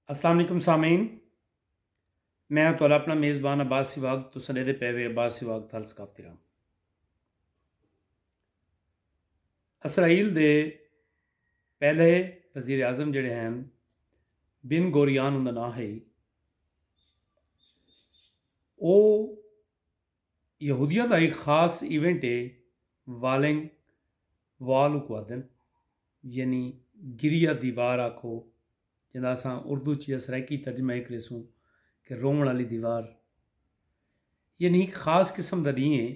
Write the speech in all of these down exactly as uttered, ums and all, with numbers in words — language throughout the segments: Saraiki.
السلام علیکم سامعین، میں تہاڈا اپنا میزبان عباس سواگ۔ تساں ڈیدے پے وے عباس سواگ تھل ثقافتی رام۔ اسرائیل دے پہلے وزیر اعظم جڑے ہیں، بن گوریان انہوں کا نام ہے، او یہودیاں دا ایک خاص ایونٹ ہے، والنگ وال کو آدن، یعنی گریا دیوار آکھو، جندا اساں اردو چ یا سرائیکی ترجمہ ایک ریسوں کہ رومن والی دیوار۔ یعنی ایک خاص قسم دا ڈینہہ ہے،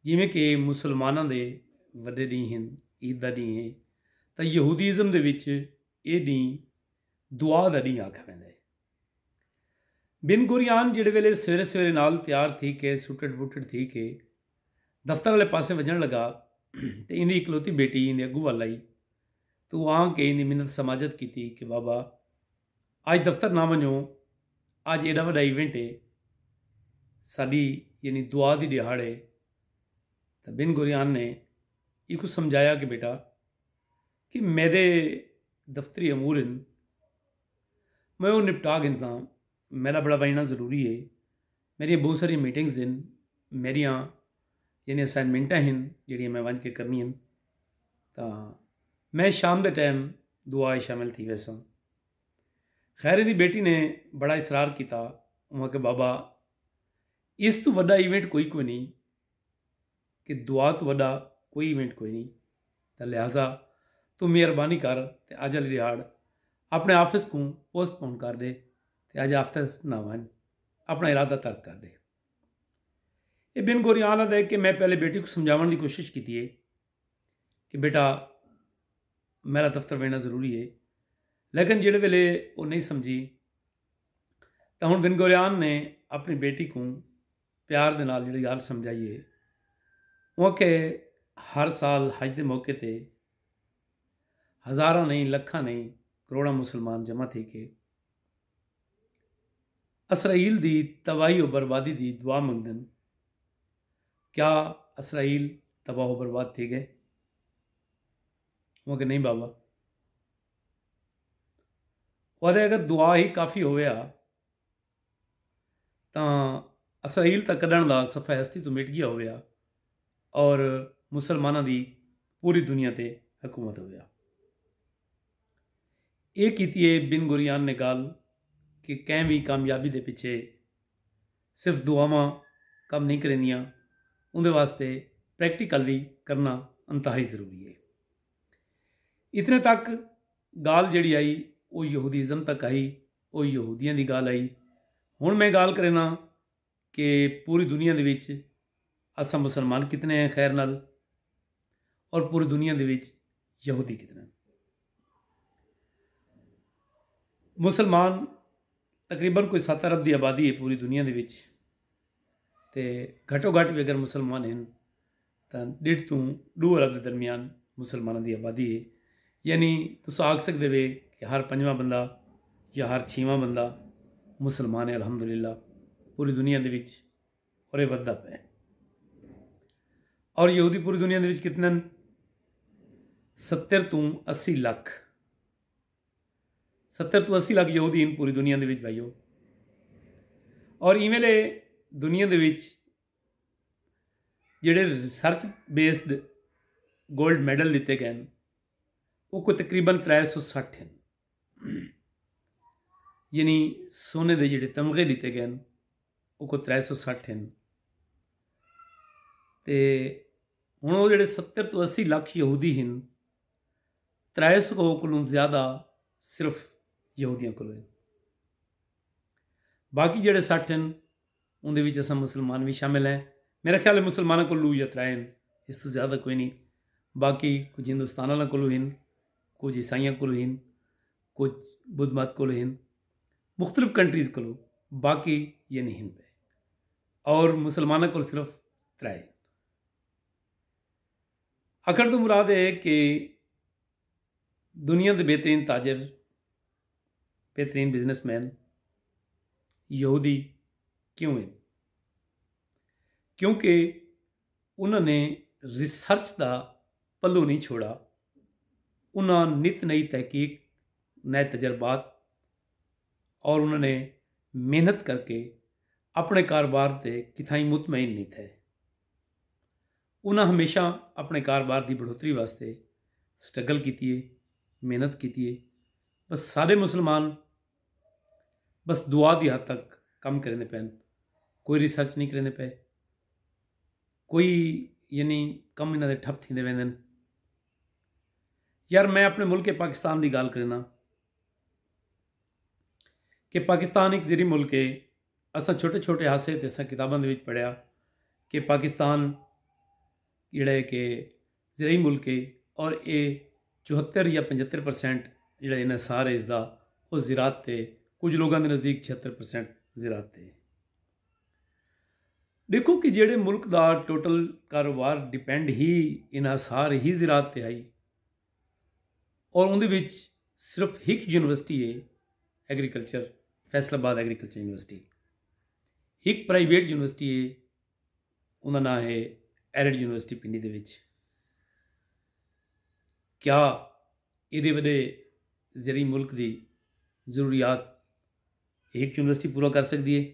جویں کہ مسلماناں دے وڈے ڈینہہ ہن، عید دا ڈینہہ ہے، تاں یہودیزم دے وچ اے ڈینہہ دعا دا ڈینہہ آکھا ویندا ہے۔ بن گوریان جڑے ویلے سویرے سویرے نال تیار تھی کے سٹڑ بٹڑ تھی کے دفتر والے پاسے وجن لگا، تے ایندی اکلوتی بیٹی ایندے اگو ول آئی۔ تو آن کے ایندی منت سماجت کیتی کہ بابا، اج دفتر نہ ونجو، اج ایڈا وڈا ایونٹ ہے، ساڈی یعنی دعا دی دیہاڑ ہے۔ تو بن گوریان نے ایکو سمجھایا کہ بیٹا، کہ میرے دفتری امور ہیں، میں وہ نپٹا گھنساں، میرا بڑا وجنا ضروری ہے، میری بہت ساری میٹنگز ہیں، میریاں یعنی اسائنمنٹاں ہیں جڑیاں میں ونج کے کرنی ہیں، تو میں شام دے ٹائم دعا شامل تھی ویساں۔ خیر دی بیٹی نے بڑا اصرار کیتا، انہاں کہ بابا، اس تو وڈا ایونٹ کوئی کوئی نہیں، کہ دعا تو وڈا کوئی ایونٹ کوئی نہیں، تے لہذا تو مہربانی کر تے اج والی ریہاڑ اپنے آفس کو پوسٹ پون کر دے، تے اج آفس نہ ونج، اپنا ارادہ ترک کر دے۔ یہ بن گوریان آدھا ہے کہ میں پہلے بیٹی کو سمجھاون دی کوشش کیتی ہے کہ بیٹا، میرا دفتر وینا ضروری ہے، لیکن جڑے ویلے وہ نہیں سمجھی، تو ہن بن گوریان نے اپنی بیٹی کو پیار دے نال جڑی گال سمجھائی ہے، وہ کہ ہر سال حج دے موقع تے ہزاراں نہیں، لکھاں نہیں، کروڑاں مسلمان جمع تھی کے اسرائیل دی تباہی و بربادی دی دعا منگدن۔ کیا اسرائیل تباہ و برباد تھی گئے؟ وہ کہ نہیں بابا۔ وہ اگر دعا ہی کافی ہویا، تاں اسرائیل تاں کڈن دا صفحہ ہستی تو مٹ گیا ہویا اور مسلماناں دی پوری دنیا تے حکومت ہویا۔ اے کیتی ہے بن گوریان نے گال کہ کہیں بھی کامیابی دے پیچھے صرف دعاواں کم نہیں کریندیاں، اندے واسطے پریکٹیکل بھی کرنا انتہائی ضروری ہے۔ اتنے تک گال جڑی آئی، وہ یہودیزم تک آئی، وہ یہودیاں دی گال آئی۔ ہن میں گال کرینا کہ پوری دنیا دے وچ اساں مسلمان کتنے ہیں خیر نال، اور پوری دنیا دے وچ یہودی کتنے ہیں۔ مسلمان تقریباً کوئی ست ارب دی آبادی ہے پوری دنیا دے وچ، تے گھٹو گھٹ بھی اگر مسلمان ہیں تاں ڈیڑھ توں ڈو ارب دے درمیان مسلماناں دی آبادی ہے۔ یعنی تساں آکھ سکدے وے کہ ہر پنجواں بندہ یا ہر چھیواں بندہ مسلمان ہے الحمدللہ پوری دنیا دے وچ، اور یہ ودھدا پئے۔ اور یہودی پوری دنیا دے وچ کتنے ہیں؟ ستر توں اسی لکھ۔ ستر توں اسی لکھ یہودی ہیں پوری دنیا دے وچ بھائیو۔ اور ایویں لے دنیا دے وچ جڑے ریسرچ بیسڈ گولڈ میڈل ڈتے گئے ہیں، وہ کوئی تقریباً ترے سو سٹھ ہیں۔ یعنی سونے دے جڑے تمغے ڈتے گئے ہیں، وہ کوئی ترے سو سٹھ ہیں۔ تے ہن وہ جڑے ستر توں اسی لکھ یہودی ہیں، ترے سو کولوں زیادہ صرف یہودیاں کولوں ہیں۔ باقی جڑے سٹھ ہیں، اوندے وچ اساں مسلمان وی شامل ہیں۔ میرا خیال ہے مسلماناں کول ڈو یا ترے ہن، اس توں زیادہ کوئی نہیں۔ باقی کجھ ہندوستان آلیاں کولوں ہن، کجھ عیسائیاں کولوں ہن، کجھ بدھ مت کولوں ہن، مختلف کنٹریز کولوں، باقی یہ نہیں ہن پئے۔ اور مسلماناں کول صرف ترے ہن۔ اکھڑ توں مراد ہے کہ دنیا دے بہترین تاجر، بہترین بزنس مین یہودی کیوں ہیں؟ کیونکہ انہاں نے ریسرچ دا پلو نہیں چھوڑا۔ انہاں نت نئی تحقیق، نئے تجربات اور انہاں نے محنت کر کے اپنے کاروبار تے کتھائیں مطمئن نہیں تھے۔ انہاں ہمیشہ اپنے کاروبار دی بڑھوتری واسطے سٹرگل کیتی ہے، محنت کیتی ہے۔ بس سارے مسلمان بس دعا دی حد تک کم کریندے پئن، کوئی ریسرچ نہیں کریندے پئے، کوئی یعنی کم انہاں دے ٹھپ تھیندے ویندن۔ یار میں اپنے ملک پاکستان دی گال کرینا کہ پاکستان ایک زرعی ملک ہے۔ اساں چھوٹے چھوٹے ہاسے تے اساں کتاباں دے وچ پڑھیا کہ پاکستان جڑا ہے کہ زرعی ملک ہے، اور اے چوہتر یا پچہتر پرسینٹ جڑا انحصار ہے اس دا، وہ زراعت تے، کچھ لوگوں کے نزدیک چھہتر پرسینٹ زراعت تے۔ دیکھو کہ جڑے ملک دا ٹوٹل کاروبار ڈیپینڈ ہی، انحصار ہی زراعت تے آئی، اور اندے وچ صرف ایک یونیورسٹی ہے، ایگریکلچر، فیصل آباد ایگریکلچر یونیورسٹی۔ ایک پرائیویٹ یونیورسٹی ہے، انہوں نام ہے ایرڈ یونیورسٹی پنڈی دے وچ۔ کیا ایڈے وڈے زرعی ملک دی ضروریات ایک یونیورسٹی پورا کر سکتی ہے؟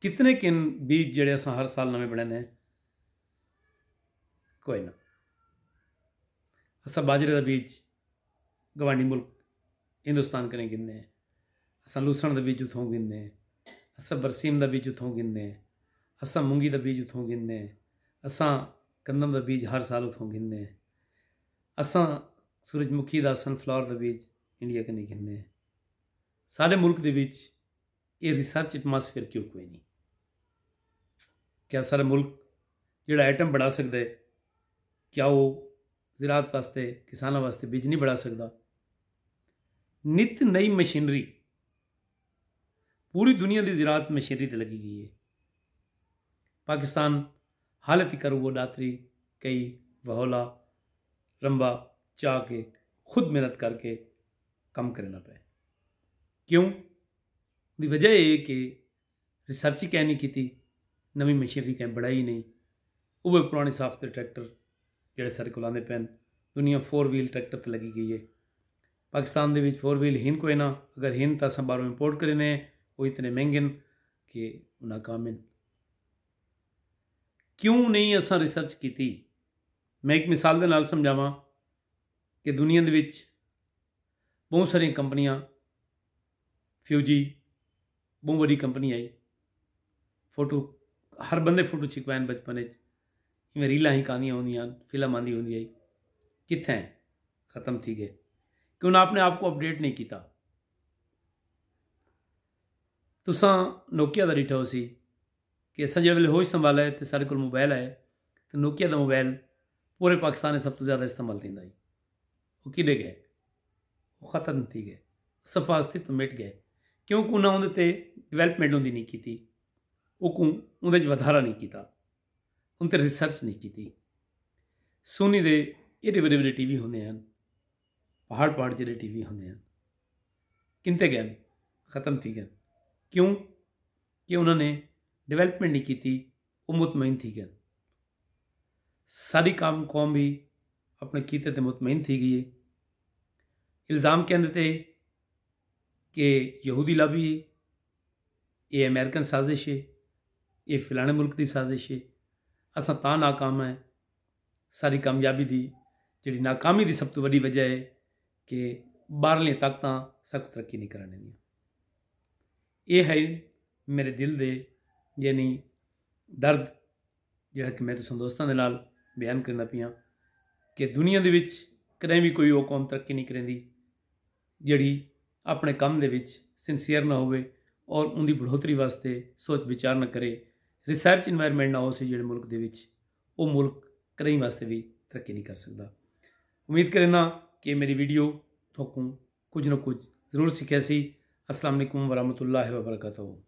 کتنے کن بیج جڑے اساں ہر سال نویں بنانے ہیں؟ کوئی نہ۔ اساں باجرے دا بیج گوانڈی ملک ہندوستان کنے گھندے ہیں۔ اساں لوسݨ دا بیج اتھوں گھندے ہیں۔ اساں برسیم دا بیج اتھوں گھندے ہیں۔ اساں مونگی دا بیج اتھوں گھندے ہیں۔ اساں گندم دا بیج ہر سال اتھوں گھندے ہیں۔ اساں سورج مکھی دا، سن فلاور دا بیج انڈیا کنے گھندے ہیں۔ سارے ملک دے وچ یہ ریسرچ ایٹماسفیئر کیوں کوئی نہیں؟ کیا سارا ملک جڑا ایٹم بنا سکتا ہے، کیا وہ زراعت واسطے، کسانوں واسطے بیج نہیں بنا سکتا؟ نت نئی مشینری، پوری دنیا دی زراعت مشینری تے لگی گئی ہے۔ پاکستان حال تک وہ ڈاتری، کئی، وہولا، رمبا چا کے، خود محنت کر کے کم کرنا پے۔ کیوں؟ دی وجہ یہ کہ ریسرچ ہی کہیں نہیں کیتی، نویں مشینری کہیں بڑھائی نہیں۔ اوہ پرانے ساخت دے ٹریکٹر جڑے سارے کول آندے پین، دنیا فور ویل ٹریکٹر تے لگی گئی ہے۔ پاکستان دے وچ فور ویل ہن کوئی نہ، اگر ہن تاں اساں باہروں امپورٹ کرینے ہیں، وہ اتنے مہنگے ہیں کہ وہ ناکام ہیں۔ کیوں نہیں اساں ریسرچ کیتی؟ میں ایک مثال دے نال سمجھاواں کہ دنیا دے وچ بہت ساری کمپنیاں، فیوجی بہت بڑی کمپنی آئی، فوٹو، ہر بندے فوٹو چھکوائن بچپن وچ، ایویں ریلاں ہی کاندیاں ہوندیاں، فلم آندی ہوندی آئی، کتھے ہیں؟ ختم تھی گئے کہ انہاں اپنے آپ کو اپڈیٹ نہیں کیتا۔ تساں نوکیا دا ڈٹھا ہو سی کہ اساں جڑے ویلے ہوش سنبھالا ہے تے سارے کول موبائل آئے، تے نوکیا دا موبائل پورے پاکستان وچ سب تو زیادہ استعمال تھیندا ہی۔ وہ کڈے گئے؟ وہ ختم تھی گئے، صفا استی تو مٹ گئے، کیونکہ انہاں اندے تے ڈیولپمنٹ ہوندی نہیں کیتی، وہ کو اندے وچ ودھارا نہیں کیتا، ان تے ریسرچ نہیں کیتی۔ سونی دے ایڈے وڈے وڈے ٹی وی ہوندے ہیں، پہاڑ پہاڑ جڑے ٹی وی ہوندے ہیں، کنتے گئے؟ ختم تھی گئے۔ کیوں؟ کہ انہوں نے ڈیولپمنٹ نہیں کیتی، وہ مطمئن تھی گئے۔ ساری کام قوم بھی اپنے کیتے تے مطمئن تھی گئی ہے۔ الزام کہندے تے کہ یہودی لابی ہے، یہ امریکن سازش ہے، یہ فلانے ملک دی سازش ہے، اساں تاں ناکام ہیں۔ ساری کامیابی دی جڑی ناکامی دی سب تو وڈی وجہ ہے کہ باہرلیاں طاقتاں ساکوں ترقی نہیں کرن ڈیندیاں۔ یہ ہے میرے دل دے یعنی درد، جڑا کہ میں تساں دوستاں دے نال بیان کرنا پیاں کہ دنیا دے وچ کدیں بھی کوئی وہ قوم ترقی نہیں کریندی جڑی اپنے کم دے وچ سنسیئر نہ ہوئے اور ان دی بڑھوتری واسطے سوچ بچار نہ کرے، ریسرچ انوائرمنٹ نہ ہو سی جڑے ملک دے وچ، وہ ملک کدیں واسطے بھی ترقی نہیں کر سکتا۔ امید کرنا کہ میری ویڈیو تھوکوں کچھ نہ کچھ ضرور سکھیا سی۔ السلام علیکم ورحمۃ اللہ وبرکاتہ۔